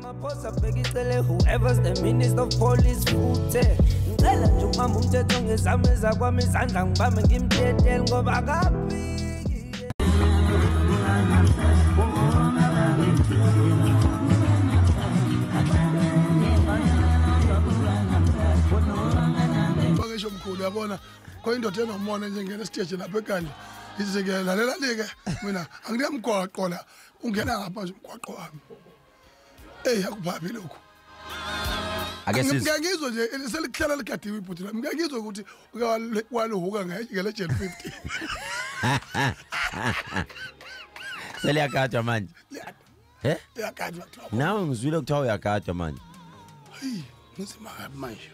Whoever's the minister of police futhi ngicela nje ukubamba umthetho ngezami ezakwami izandla ngibambe ngimtetele ngoba akafiki. Ngisho mkhulu uyabona khona indoda enomona nje ngena esiteji lapha eKandla ithi ke lalela ke mina anginamgwaqo la ungena ngapha nje umgwaqo wami. Ey akubhabi lokho. Ake sizwe ngizwe nje selihlala ligadiwe ibhuti lami ngiyangizwe ukuthi waluhuka ngele Gen 50. Seliyagadwa manje. Eh? Liyagadwa. Nawe ngizwile kuthiwa uyagadwa manje. Hey, ngizima kabi manje.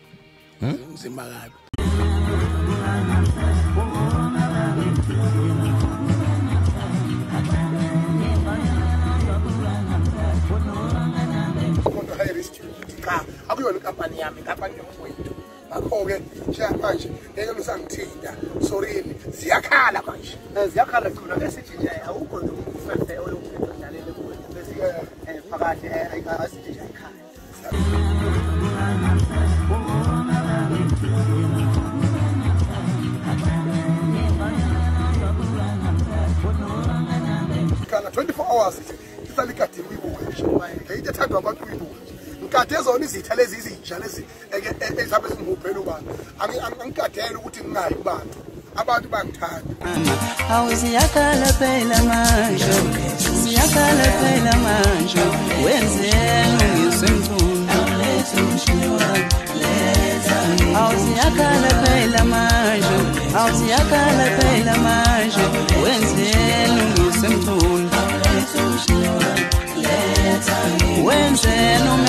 Ngizima kabi. Cha, akuyona inkampani yami, inkampani yomfowethu. Ngakho-ke njengamanje ngeke lusangithinta. Sorry, ziyakhala manje. Ziyakhala khona esithi nje awukho nje umfefe oyomthetho odlalele kuwe bese phakathi asithi nje ayikhala. Kana 24 hours isalikade uyibuke nje. Ngeyinto ethandwa abantu uyibuke. Ngikade zona izitha lezi izinja lezi ezihambe zingihubhela ubani. Angikadele ukuthi ngingayi kubantu. Abantu bangithanda. Awu ziyakhala phela manje. Ziyakhala phela manje. Wenzeni ngisemthundu. Awu ziyakhala phela manje. Awu ziyakhala phela manje. Wenzeni ngisemthundu. Wenzeni.